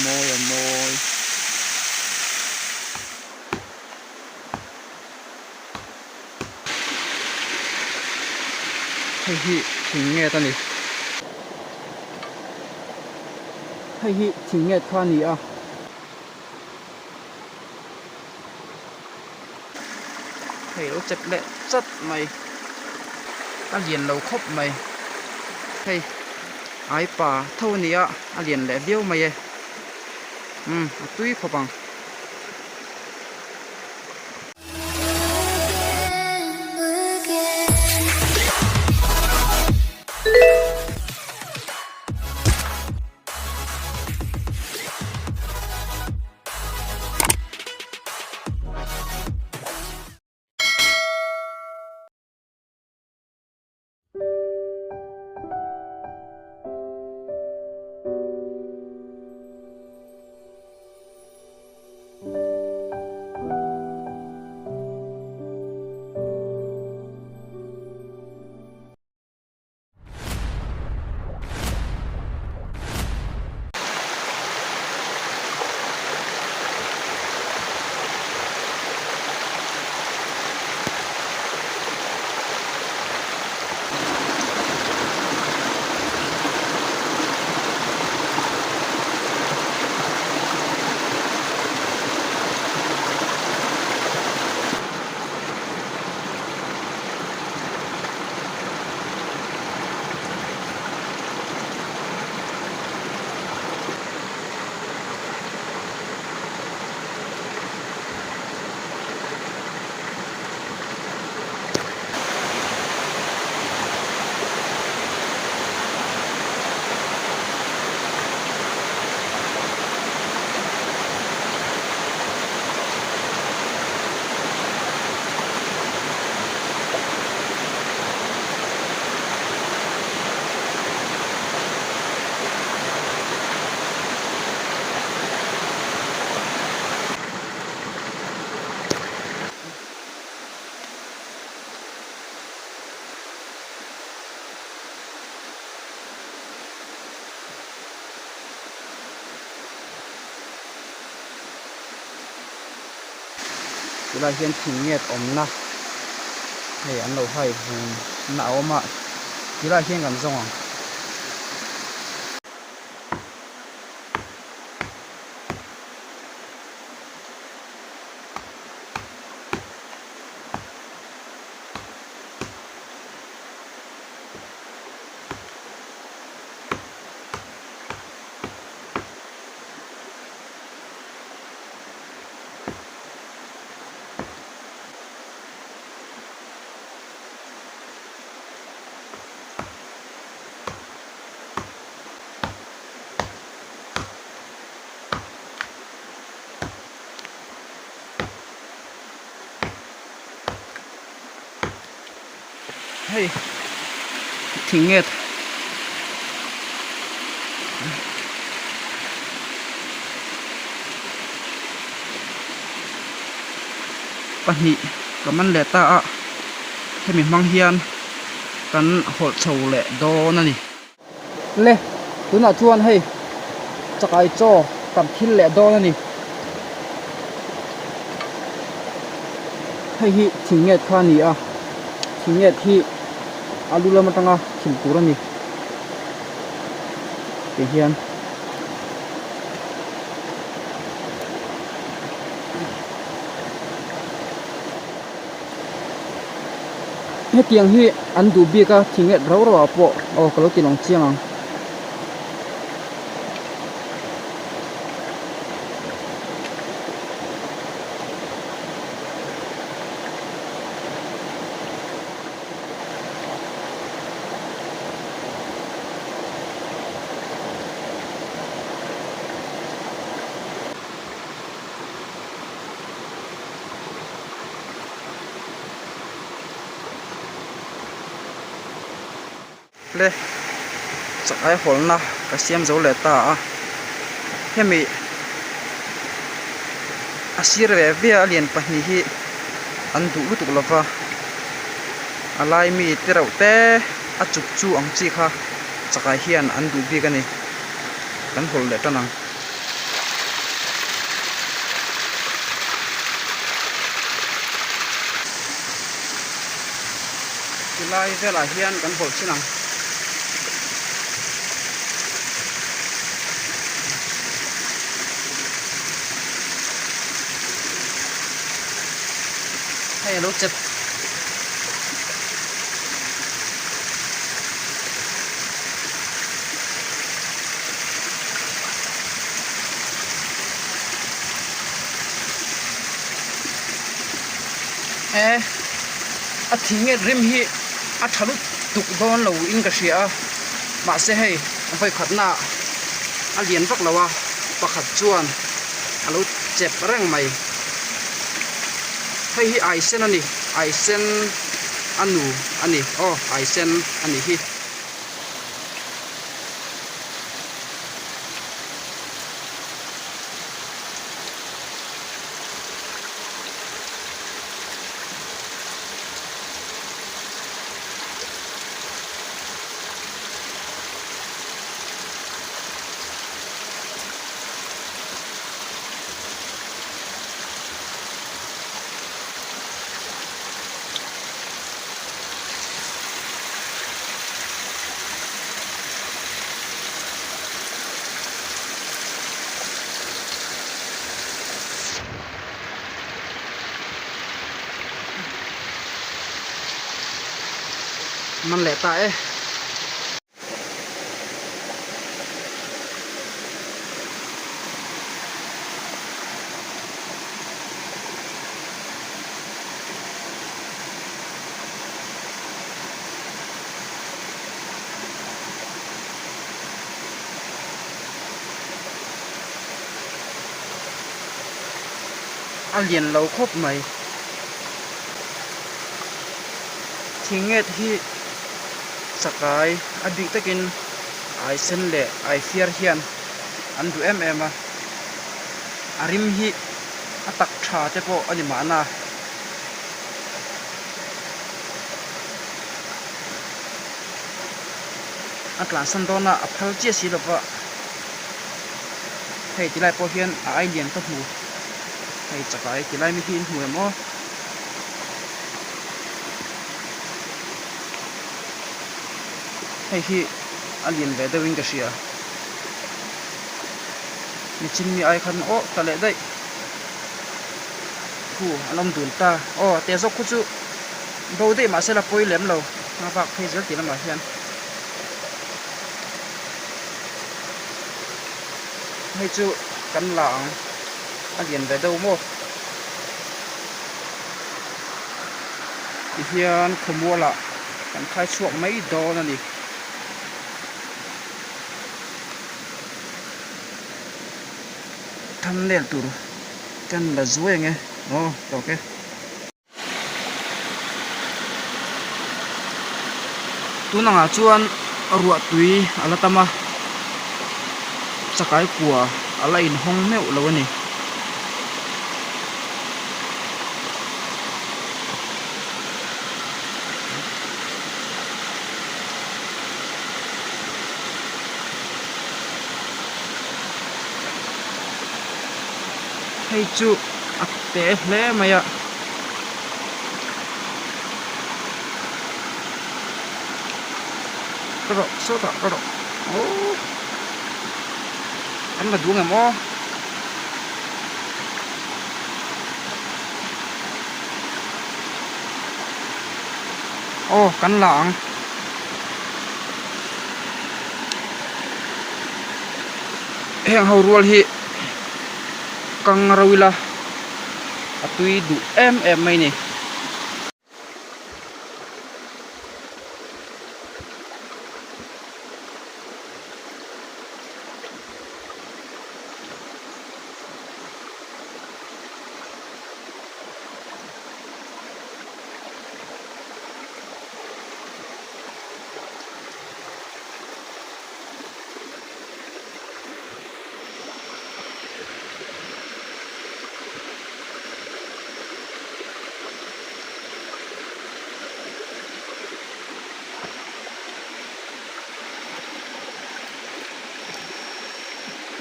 mawi a mawi. Hei hi thing nget a ni. Hei hi thing nget kha a ni a. Hei lo chep leh chat mai. A lian lo khawp mai. Hei ai pa tho a ni a, a lian leh viau mai e. Umm a tui khawp ang. Tilai hian thing nget awmna hei an lo hai vum na a awm a tilai hian kan zawng ang. Hei thing nget pahnih ka man leh ta a hemi hmang hian kan hawlh chho leh dawn a ni. Le tunah chuan hei chakai chaw kan thil leh dawn a ni. Hei hi thing nget kha a ni a thing nget hi a lu lam atanga thil tur a ni ti hian. Hetiang hi an duh bik a thing nget rau rau ah pawh aw ka lo ti lang chiang ang. Le chakai hawlna ka siam zo leh ta a hemi a sir ve ve a lian pahnih hi an duh lutuk lova a lai mi te reuh te a chuk chu ang chi kha chakai hian an duh bik a ni kan hawlh leh tan ang. Helai velah hian kan hawlh chin ang. Hei alo chep. E a thing rim hi a tha lutuk dawn lo in ka hria a mahse hei vawikhatna a lian vak lo a pakhat chuan a lo chep reng mai hei hi ai sen a ni ai sen a nu a ni aw ai sen a nih hi. Man leh ta e. A lian lo khawp mai thingnghet hi chakai a bik takin ai sen leh ai fiar hian an duh em em a a rim hi a tak tha te pawh a ni mahna. A tlansan dawn a a phal chiah si lova hei ti lai pawh hian a ai lian ka hmu hei chakai ti lai mi hi in hmu em aw hei hi a lian ve deuh in ka hria nichin mi ai khan aw ta leh daih khu an awm dun ta aw te zawk khu chu bo daih mahse la pawi lem lo a vak phei zel tih lamah hian hei chu kan la ang a lian ve deuh maw tihian khawmualah kan khai chhuak mai dawn a ni. Thumbnail tur kan la zuai ang e aw tawk e. Tun angah chuan ruah tui a la tam a chakai kua a la inhawng meuh lo a ni. Hei chu a te hle mai a. Ka rawh sawtah ka rawh aww an la duh ang em aw. Aw kan la ang. Heng ho rual hi kang ro ila a tui duh em em mai ni.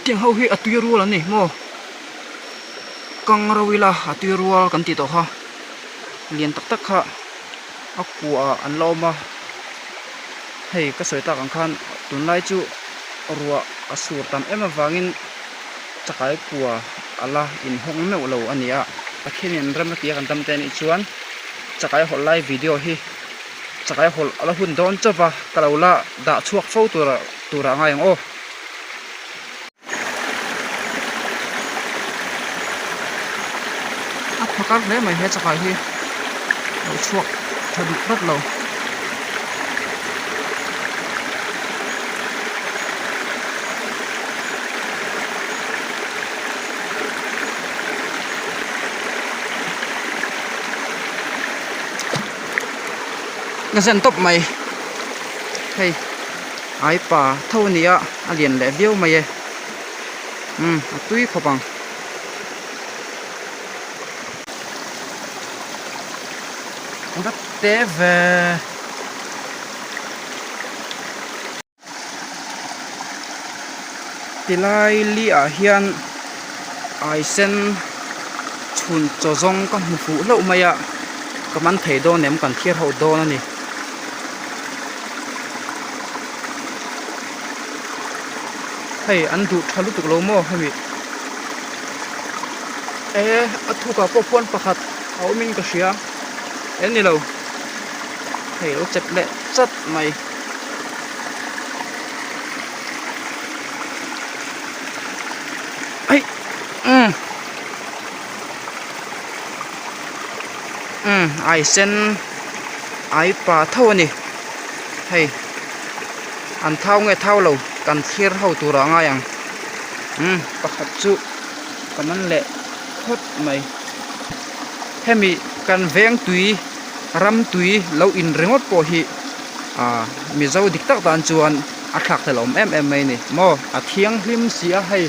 Tiang ho hi a tui rual an ni maw kang ro ila a tui rual kan tih tawh kha lian tak tak kha. A kuah an la awm a hei ka sawi tak ang khan tunlai chu ruah a sur tam em avangin chakai kua a la inhawng meuh lo a ni a Pathianin rem a tia kan dam te anih chuan chakai hawlh lai video hi chakai hawlh a la hun dawn chauh va ka lo la dah chhuak fo tur ah ngai ang aw. A phakar hle mai he chakai hi lo chhuak tha duh tlat lo. Ka zen tawp mai hei. Ai pa tho a ni a a lian leh viau mai e umm a tui khawp ang. Ka te ve. Tilai li ah hian ai sen chhun chaw zawng ka hmu fuh hlauh mai a ka man thei dawn em kan thiar ho dawn a ni. Hei an duh tha lutuk lo maw hemi e a thukah pawh khuan pakhat a awm in ka hria en ni lo hei lo chep leh chat mai. Aih umm umm ai sen ai pa tho a ni hei an thau nge thau lo kan thlir ho tur ah ngai ang umm pakhat chu ka man leh phawt mai hemi kan veng tui ram tui lo in ringawt pawh hi ah mizo dik tak tan chuan a thlak hlel awm em em mai a ni maw a thianghlim si a hei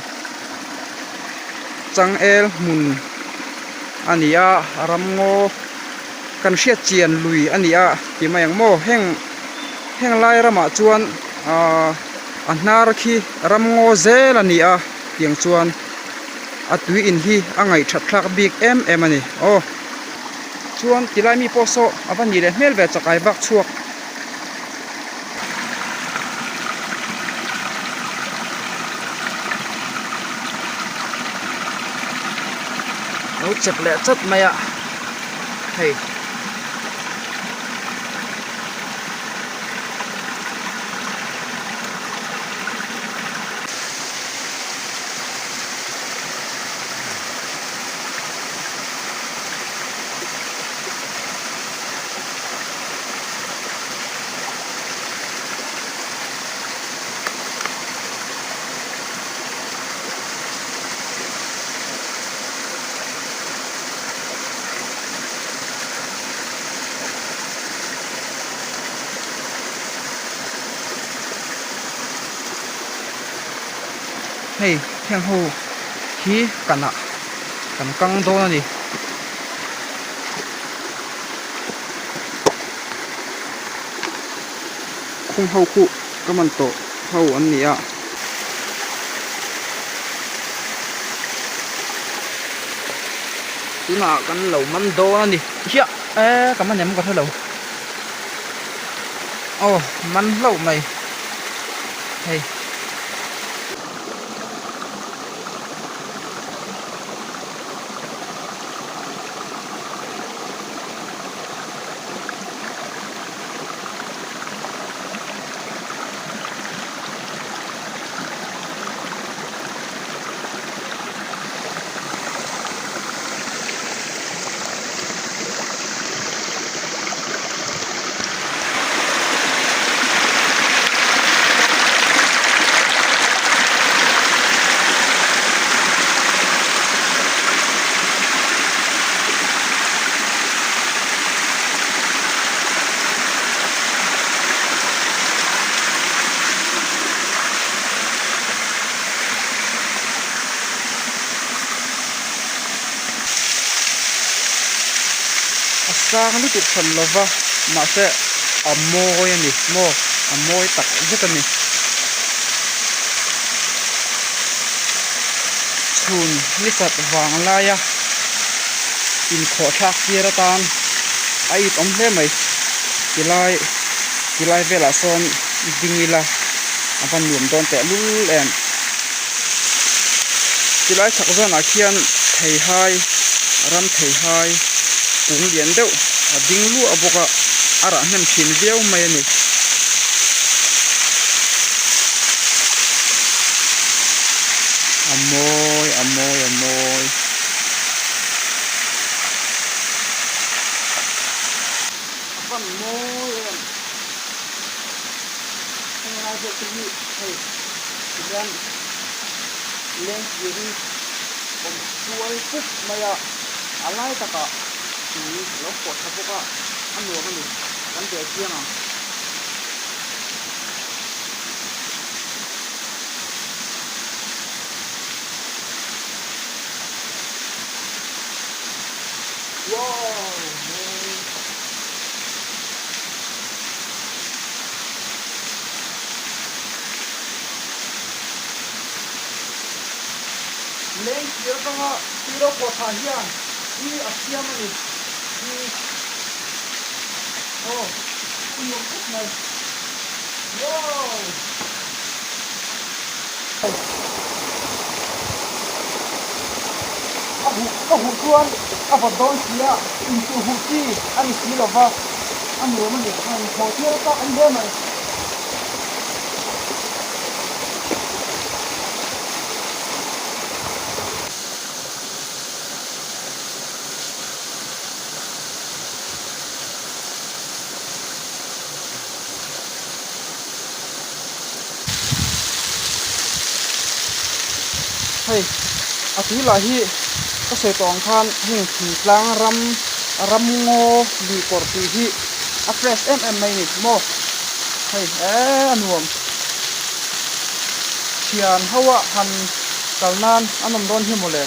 changel hmun a ni a ramngaw kan hriat chian lui a ni a ti mai ang maw heng heng lai ramah chuan ahh a hnar khi ramngaw zel a ni a tiang chuan a tui in hi a ngaihthat thlak bik em em a ni aw chuan tilai mi pawh saw a va nih leh hmel ve chakai vak chhuak. Lo chep leh chat mai a hei. Hei heng ho hi kanah kan kang dawn a ni. Khung ho khuh ka man tawh ho an ni a. Tunah kan lo man dawn a ni hiah e ka man em ka hre lo aw man hlauh mai hei. A sang lutuk hran lo va mahse a mawi a ni maw a mawi tak zet a ni. Chhun ni khat vang laia inkhawh thlak tir atan a it awm hle mai. Tilai tilai velah sawn ding ila a va nuam dawn teh lul em. Tilai chhak zawnah khian theihai ram theihai kung lian deuh a ding luah bawk a a rah hnem thin viau mai a ni. A mawi a mawi a mawi. A van mawi em heng lai deuh te hi hei tihian lengkir hi awm kual pup mai a a lai takah tui a lo pawh tha bawk a a nuam a ni kan bel chiang ang. Wow mawi. Leng kir atanga tui lo khawh thah hian hi a siam a ni hi aw a nuam khawp mai wow. A huh ka huh chuan a vawt dawn si a, inchuh huh chi a ni si lo va, a nuam a ni, a inthawh tir tak a ni hle mai. Hei a tui lah hi ka sawi tawh ang khan heng thingtlang ram ramngaw lui kawr tih hi a fresh em em mai a ni maw hei eee a nuam thian ho a han kal nan a nawm dawn hi mawle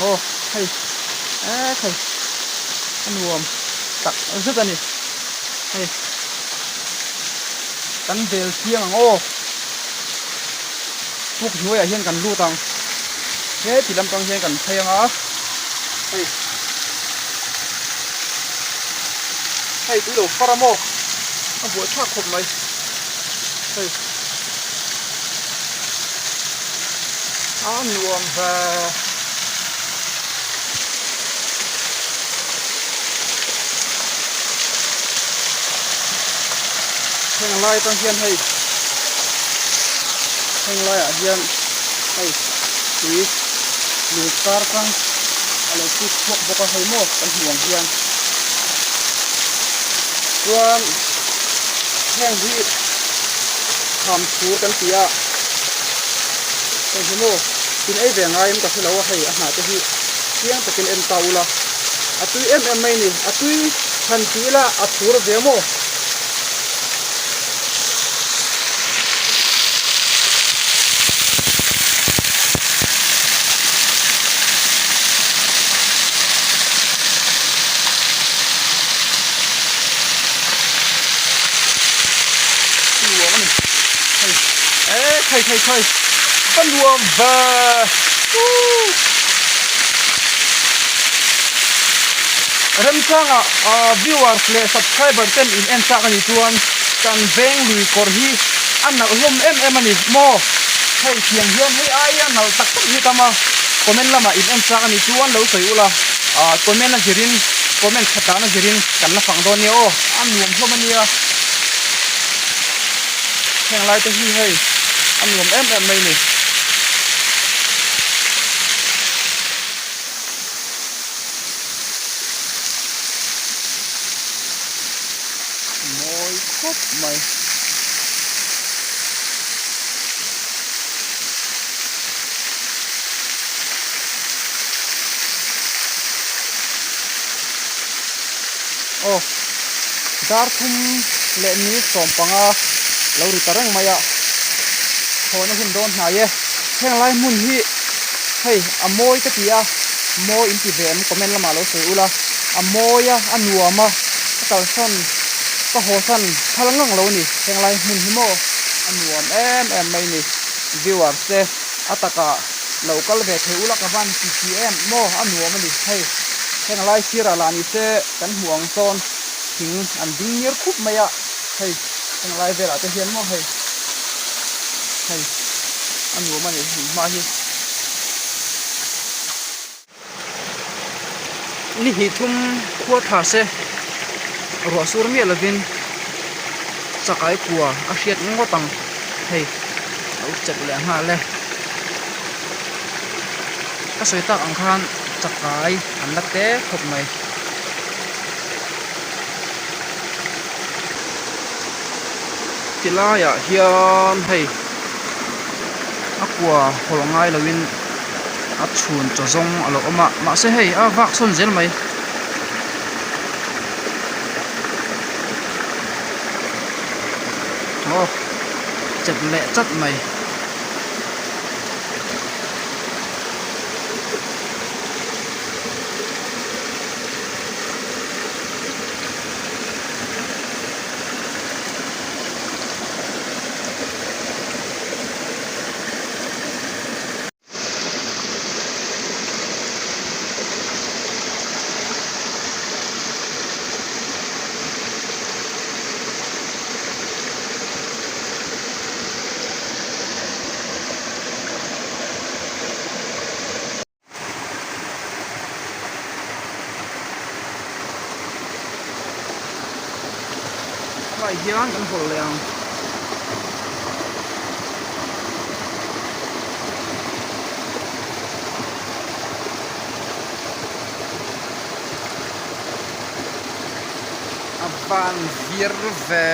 aw hei eee thei a nuam tak zet a ni. Hei kan bel thiang ang aw puk hnuaiah hian kan lut ang heti lampang hian kan phei ang a hei hei tui lo far a maw a buai thlak khawp mai hei a nuam ve. Heng lai atang hian hei heng laiah hian hei tui lung kar tang a lo chhut chhuak bawk a hei maw kan hmuh ang hian chuan heng hi kham thur kan ti a hei hi maw in ei ve ngai em ka hre lo a hei a hnah te hi chiang takin en ta ula a tui em em mai a ni a tui han ti ila a thur ve maw. Nuam a ni hei eh thei thei thei va nuam ve woo remchanga ah viewers leh subscriber ten in en chak a nih chuan kan veng lui kawr hi a nalh hlawm em em a ni maw hei tiang hian hei aia nalh tak tak hi tam a comment lamah in en chak a nih chuan lo sawi ula ah comment a zirin comment that dan a zirin kan la fang dawn nia aw a nuam hlawm a nia heng lai te hi hei a nuam em em mai a ni. Mawi khawp mai. Aw dar thum leh ni 15 lo ri ta reng mai a chhawna hun dawn hnai e heng lai hmun hi hei a mawi ka ti a mawi in ti ve em comment lamah lo sawi ula a mawi a a nuam a ka kalsan ka hawsan phal ngang lo a ni heng lai hmun hi maw a nuam em em mai a ni viewers te a takah lo kal ve thei ula ka van ti si em maw a nuam a ni hei. Heng lai sirah lah ni se kan hmuh ang sawn thing an ding ngir khup mai a, hei heng lai velah te hian maw hei hei a nuam a ni hmun hma hi. Ni hnih thum khua thla se ruah sur miah lovin chakai kua a hriat ngawt ang hei a lo chep leh nghal e. Ka sawi tak ang khan chakai an la te khawp mai. Ti laiah hian hei a kua hawlh ngai loin a chhun chaw zawng a lo awm a mahse hei a vak sawn zel mai. Aw chep leh chat mai. Helai hian kan hawlh leh ang. A van vir ve.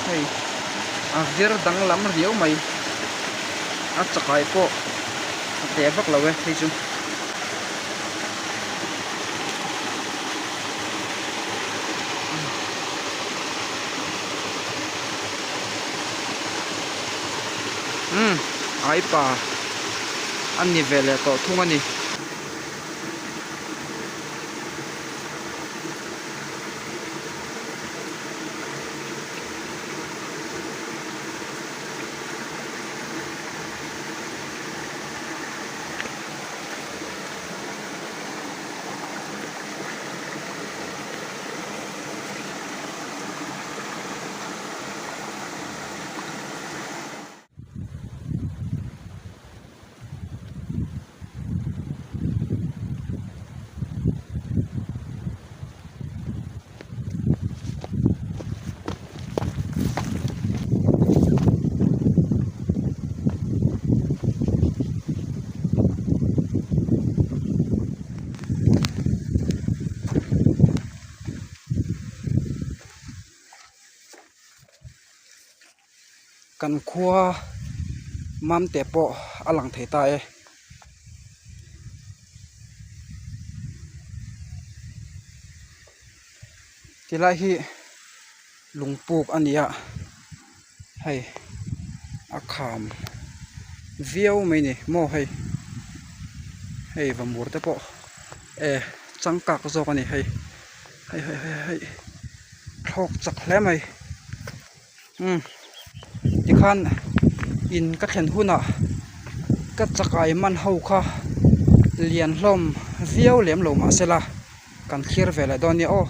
Hei a vir danglam riau mai a chakai pawh a teh vak lo e hei chu. Umm aipa a ni ve leh tawh thung a ni. Kan khua Mamte pawh a lang thei ta e. Tilai hi lungpuk a ni a hei a kham viau mai a ni maw hei hei vamur te pawh e changkak zawk a ni hei hei hei hei hei thlawk chak hle mai umm tikhan in ka thlen hunah ka chakai man ho kha lian hlawm viau lem lo mahsela kan thlir ve leh dawn nia aw.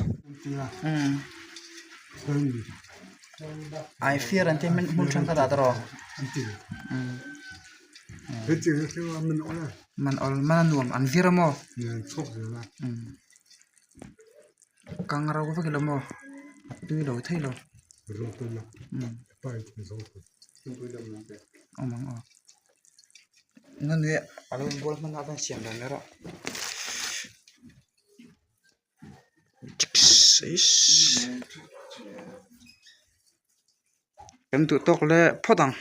Ai fir an tih hmun thenkhat ah tawh man awl man a nuam an vir a maw kang ro vek ilo maw a tui lo thei lo awm ang aw nge a lo inbual hman a siam dan erawh. Kan duh tawk leh phawt ang.